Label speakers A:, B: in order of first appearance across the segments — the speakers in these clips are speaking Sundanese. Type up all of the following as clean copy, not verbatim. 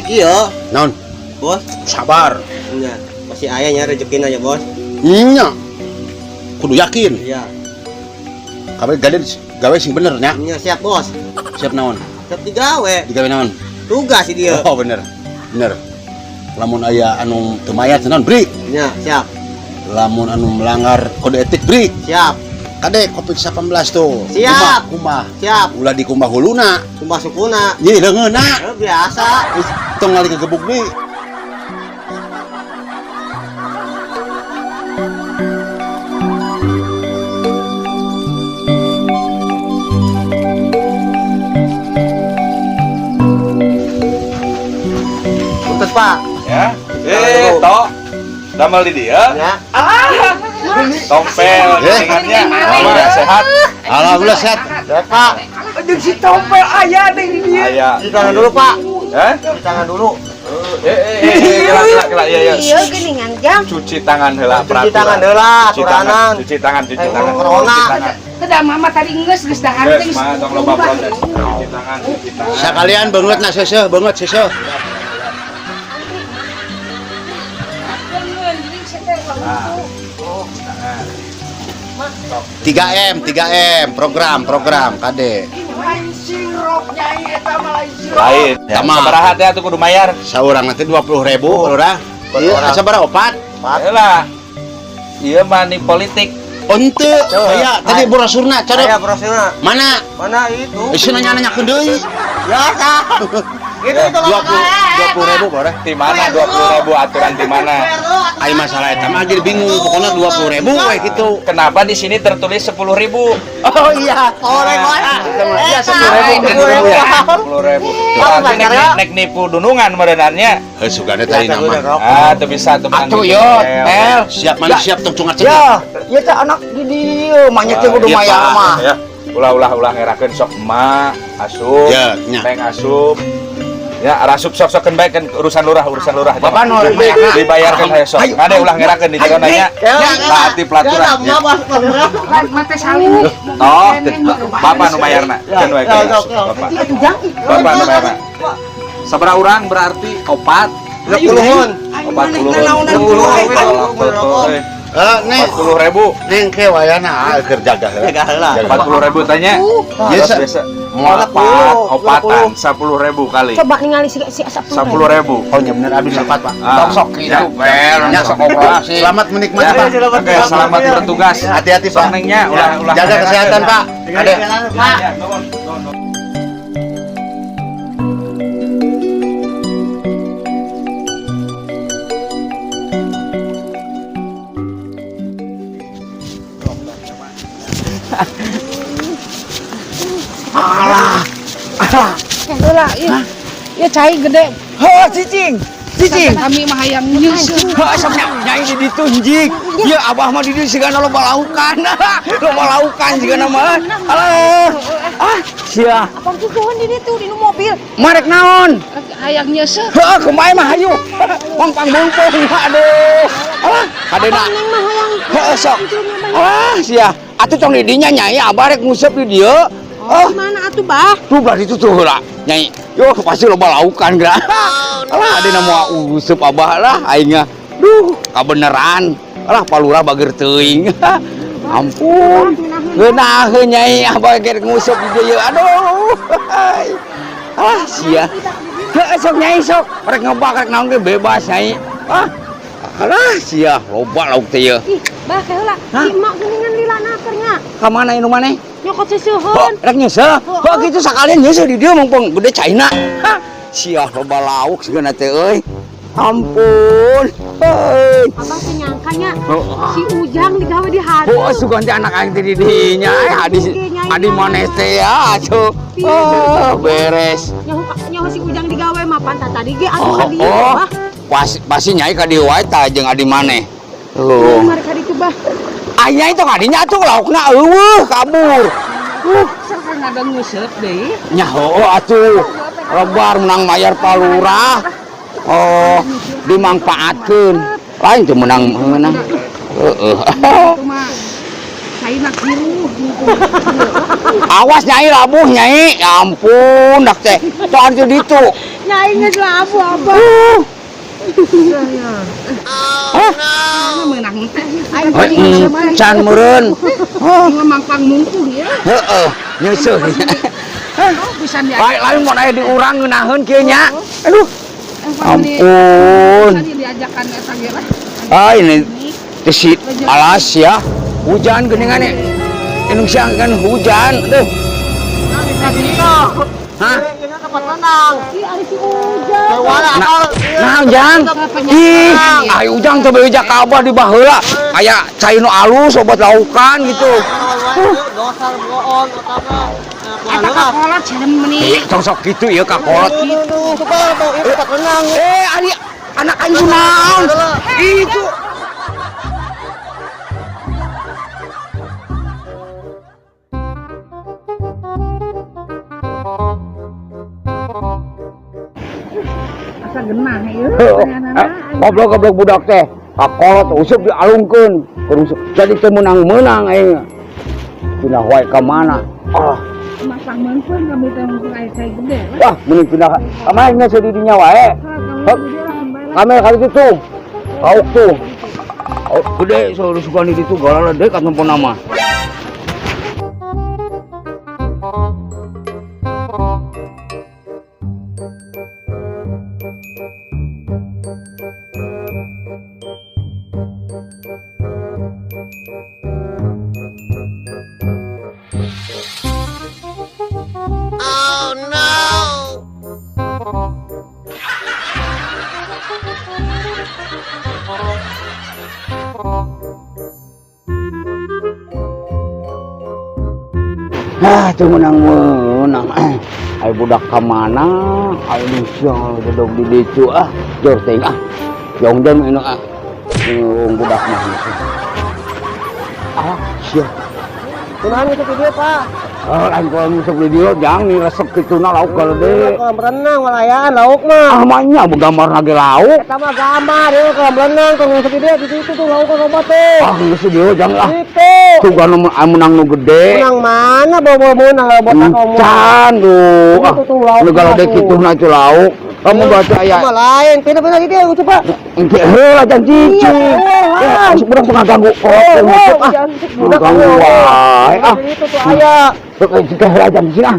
A: Iya,
B: Naon?
A: Bos.
B: Sabar.
A: Iya, masih ayahnya rezekina ya, Bos.
B: Nya. Kudu yakin.
A: Iya.
B: Kabeh gade gawe sing bener nya.
A: Iya, siap, Bos.
B: Siap naon?
A: Siap digawe.
B: Digawe naon?
A: Tugas sih dia.
B: Oh, bener. Bener. Lamun aya anu teu mayat naon beri.
A: Iya, siap.
B: Lamun anu melanggar kode etik beri.
A: Siap.
B: Kade Covid-19 tuh.
A: Siap.
B: Kumbah, kumbah.
A: Siap.
B: Ulah dikumbah huluna.
A: Kumbah sukuna.
B: Nyi leungeunna.
A: Eh, biasa.
B: Geus tong ngali kegebuk deui.
A: Punten, Pak.
C: Ya. Eh, tok. Damel di dia.
A: Ya.
C: Tompel jaringannya. Alhamdulillah sehat.
B: Alhamdulillah sehat.
A: Sehat, Pak.
D: Jeung si Tompel aya deui di dieu.
C: Aya.
A: Cuci tangan dulu, Pak.
C: Eh?
A: Cuci tangan dulu.
C: Eh, kela kela kela iya iya.
E: Iya geuningan jam.
C: Cuci tangan heula
A: Cuci tangan heula,
C: Cuci tangan,
A: aturanan.
C: cuci tangan, cuci
A: Eh,
C: tangan.
A: corona.
C: Cuci tangan.
D: Kedah mama tadi geus geus dahar teh
C: Geus
D: geus
C: mah tong loba proses. Cuci tangan, cuci tangan.
B: Sakalian beungeut na seuseuh, beungeut seuseuh.
D: Beungeun, jadi saya teh ulah lucu.
B: 3M, 3M, program, program kade.
D: Lain sirop nyai eta mah lain sirop.
C: Lain. Ya,
B: Sama.
C: sabaraha teh atuh kudu mayar.
B: Saurang nanti 20.000 lurah. Iya, sabaraha opat?
C: Heula. Ieu mah ni politik.
B: Ente, aya tadi brosurna
A: Aya
B: cara
A: brosurna.
B: mana?
A: Mana itu?
B: Isi nanya-nanyakeun deui.
A: Biasa. Itu itu
B: 20.000 boleh.
C: Di mana 20.000 aturan di mana?
B: Ai masalah eta mah jadi bingung, pokoknya 20.000 we gitu.
C: Kenapa di sini tertulis 10.000?
B: Oh iya.
A: Oh,
B: Iya, 10.000.
C: 10.000 ya. 10.000. Berarti
A: bayar ya?
C: nek nipu dunungan merenannya.
B: Heuh sugana tadi nama.
C: Ah, teu bisa teu menang
D: Atuh
C: gitu.
D: yo, El.
B: Siap mana siap tong cungat
D: Ya, ieu teh anak di dieu mah nya teh kudu
B: Iya,
D: mayar
B: Pak.
D: mah.
C: Ya, ulah ulah ulah ngerakeun sok emak asup.
B: Ya, nya.
C: Neng asup. Ya, rasup sok sokeun bae kan urusan lurah, urusan lurah.
D: Bapak nu rek mayarna.
C: Dibayarkan hayo sok.
D: Ayo,
C: Ngade ulah ngerakeun di jero nanya. Taati pelaturan.
A: Ya,
D: Lan mah teh salim.
C: Oh, bapak nu bayarna. Keun we keun. Bapak.
E: Iya tuh jang.
C: Bapak nu bayarna. Sabaraha urang berarti opat.
A: Puluhan.
C: Opat puluh.
A: Puluh.
B: Eh, neng,
C: 40.000.
B: neng ke wayana keur jaga heula.
A: Jaga heula.
C: 40.000 tanya.
B: Biasa.
C: Biasa. Opat, opatan 10.000 kali.
E: Coba ningali si si 10.000.
C: 10.000.
B: Oh, nya bener abdi sapat, Pak.
C: Ah.
D: Tong sok kitu,
C: Ya.
D: Pel.
B: Ya,
D: Sok operasi.
B: Selamat menikmati,
C: Ya,
B: Pak.
C: oke, selamat bertugas.
B: Hati-hati,
C: Sok
B: Pak.
C: nengnya ulah ulah.
B: Jaga kesehatan, Pak. Ade.
A: Pak.
C: Ya, nuhun, nuhun, nuhun.
D: Heula ieu. Ieu cai gede.
F: Heuh cicing, cicing.
D: Kami mah hayang nyeuseuh.
F: Heuh sok nyai di ditu njik. Ieu abah mah di dieu sigana loba laukan. Loba laukan sigana mah. Alah. Ah, sia.
E: Apa gituan di ditu di nu mobil.
F: Marek naon?
D: Hayang nyeuseuh.
F: Heuh, kumaha mah hayu. Mangpang bungpung aduh. Alah, kadena.
E: Neng mah hayang.
F: Heuh sok. Alah, sia. Atuh tong di dinya nyai abah rek nguseup di dieu. Oh,
E: Mana atuh, Bah?
F: tuh belah ditu tuh heula. Nyai. Yo pasti loba laukan geura. Alah, adena moal useup abah lah aing mah. Duh, kabeneran. Alah palurah bager teuing. Ampun. Ngeunaheun Nyai abah ge nguseup di dieu. Aduh. Ah, sia. Heuh sok Nyai sok. Rek ngebak rek naon ge bebas Nyai. Ah. Alah sia, loba lauk teh ieu.
E: Ih, bah ke heula. Si emak geuningan lilana keur nya.
F: Ka mana inu maneh?
E: Nyokot seuseun.
F: Rek nyeuseuh. Heuh kitu sakalian nyeuseuh di dieu mumpung gede caina. Hah. Sia loba lauk sigana teh euy. Ampun. Heuy.
E: Abah teh nyangka nya si Ujang digawe di hati.
F: Oh, sugan teh anak aing teh di dinya. Adi adi maneh teh ya atuh. Oh, beres.
E: Nyaho nyaho si Ujang digawe mah pantat tadi ge atuh ka dieu,
F: Oh,
E: Bah.
F: pasti nyai ka dieu wae tah jeung adi maneh. Tuh.
E: Mari ka ditu, Bah.
F: Ah, nyai teh ka dinya atuh laukna eueuh kabur.
D: Serang ada nguseup deui.
F: Nya heueuh atuh. Lebar menang mayar palurah. Oh, dimangpaatkeun. Lain teu menang menang. Heeh.
D: Itu mah caina kiruh.
F: Awas Nyai labuh Nyai. Ya ampun dak teh. Tong atuh ditu.
E: Nyai geus labuh abah.
D: Mana meunang teh.
E: Aing tadi
F: Can meureun.
D: Oh, mangpang mungkuh ya.
F: Heeh, nyeuseuh.
D: Oh, bisa
F: Lain lain mun aya di urang ngeunaheun kieu nya. Aduh.
D: Ampun.
F: Ampun.
D: Diajakan eta ge lah.
F: Ah ini teh alas ya. Hujan geuningan nih. Indonesia kan hujan. Aduh. Hah?
A: Tempat renang.
E: Ih, ari si Ujang.
F: Nah, Ujang. Ih, ai Ujang teh beja ka abah di baheula. Aya cai nu alus obat laukan gitu.
A: Dosa bohong utama.
D: Eta kakolot serem meni.
F: Ih, tong sok kitu ieu kakolot.
A: Tempat renang.
F: Eh, ari anak aing naon? Itu
D: Asa genah ieu.
F: Goblok-goblok budak teh. Kakolot useup dialungkeun. Jadi teu meunang-meunang aing. Pindah wae ka mana? Ah,
D: Masang meunpeun kami teh mungkin aya cai gede.
F: wah, mending pindah ka mana nya di dinya wae. Kamel kali itu tuh. Lauk tuh. Oh, gede so sugan di ditu galala deui ka tempo nama. Ah, teu meunang-meunang. Ai budak ka mana? Ai Indonesia dodog di ditu ah. Jor teuing ah. Jong-jong anu ah. Nung budak mah. Ah, sia.
A: Kunaon itu video, Pak?
F: Oh, lain kalau nguseup di dieu jang nih resep kituna lauk gede.
A: Kolam renang walayan lauk mah.
F: Ah, mah nya gambar lagi lauk.
A: Eta mah gambar ieu kolam renang kalau nguseup di dieu di situ tuh lauk loba tuh.
F: Ah, geus di dieu jang lah.
A: Itu.
F: Tuh kan menang nu gede.
A: Menang mana bawa menang botak kamu.
F: Can tuh. Ah,
A: Itu tuh lauk
F: nu gede
A: tuh.
F: kituna itu lauk. Kamu baca aya.
A: Sama lain, pindah-pindah di dia coba.
F: Engke heula jang cici.
A: Iya,
F: Ya, budak tengah ganggu. Oh, nguseup ah.
A: Budak
F: Ganggu wae ah.
A: Itu tuh aya.
F: Tuh jika heula jang cici ah.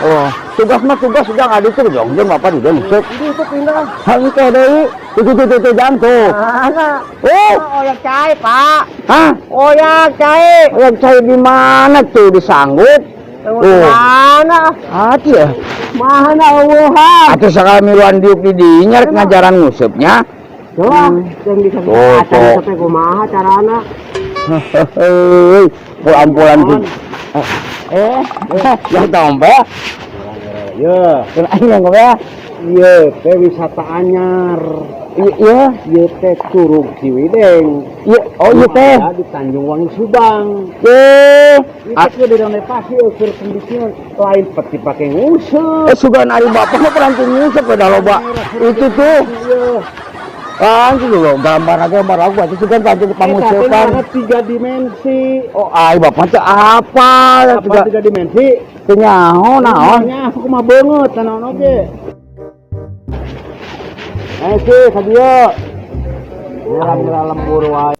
F: Oh, tugas mah tugas sudah nggak ditur dong, jang bapak di dalam nguseup.
A: Itu pindah.
F: Hangke deui. Tuh tuh tuh tuh jang tuh.
A: Mana?
F: Oh,
A: Oyak cai, Pak.
F: hah?
A: Oyak cai.
F: Oyak cai di mana tuh disanggup? Tuh.
A: Mana?
F: Hati ya.
A: Mana eueuhan?
F: Atuh sakali miluan diuk di dinya rek ngajaran nguseupnya.
A: Wah, yang bisa
F: Tuh, tuh.
A: sampai kumaha carana?
F: Hei, pulang-pulang gitu. Yang tompe.
B: Ya,
F: Aing yang kowe.
B: ieu teh wisata anyar.
F: Iya,
B: Ieu teh Curug Ciwideng.
F: iya, oh iya teh.
B: Ada di Tanjung Wangi Subang.
F: Eh,
B: Itu teh direnovasi eueuh pembikinan lain peti pake nguseup.
F: Sugan ari bapak mah peranti nguseup beda loba. Itu tuh. Kan itu loh, gambar aja gambar aku berarti sugan panci pangusepan.
B: Tiga dimensi.
F: Oh, ai bapak teh apa?
B: Apa tiga dimensi?
F: Teu nyaho naon?
B: Nya aku mah beungeut naon oge. Eh sih, ka dieu. Ngerang-ngerang lembur wae.